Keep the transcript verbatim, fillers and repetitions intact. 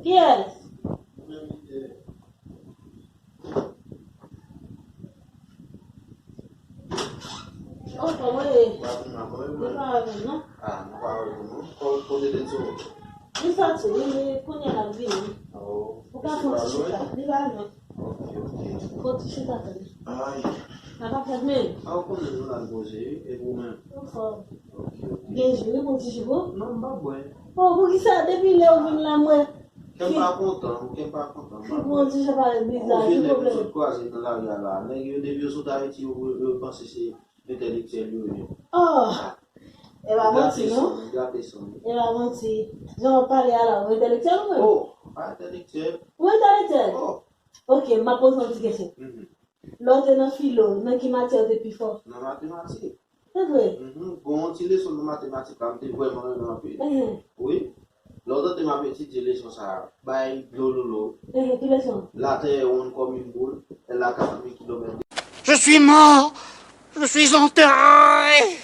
Kiyès? Oh, kòman ye? Ou pa vin la, kòman ye, mwen? Li pa vin, non? Ah, nou pa wè non. Ko-, kote Denso? Li soti, li, li kounye a l ap vini. Oh. Ou pa fè yon ti chita? Li pa lwen. Ok, ok. Fè yon ti chita tande. Ay. Sa pa fèt menm. Ah, ou konnen nou la n poze, wi, e ou menm? Anfòm. Ok, ok. Gen ji, wi, bon ti ji pou? Non, m pa bwè. Oh, poukisa depi lè ou vin la, mwen? Kè m pa kontan, kè m pa kontan, m pa bwè. Ki bon ti jan pale bizarre, ki pwoblèm? Ou vye nèg yo sot kwaze nan lari a la. Nèg yo depi yo sot Ayiti, yo, yo, yo panse se entèlektyèl yo ye. Oh! E pa manti, non? Gate san, gate san. E pa manti. Jan w ap pale a la, ou entèlektyèl ou menm? Oh, pa entèlektyèl. Ou entèlektyèl? Oh. Ok, m ap poze w yon ti kesyon. Mhm. Lè w te nan filo, nan ki matyè w te pi fò? Nan matematik. Se vre? Mhm. Gon yon ti leson nan matematik la, m te vrèman renmen anpil. Mhm. Wi. Lè w tande m ap etidye leson sa a, bay dlo lolo. Ehe, ki leson? Latè wonn kòm yon boul, elle a quatre mille kilomètres de... Je suis mort! Je suis enterré!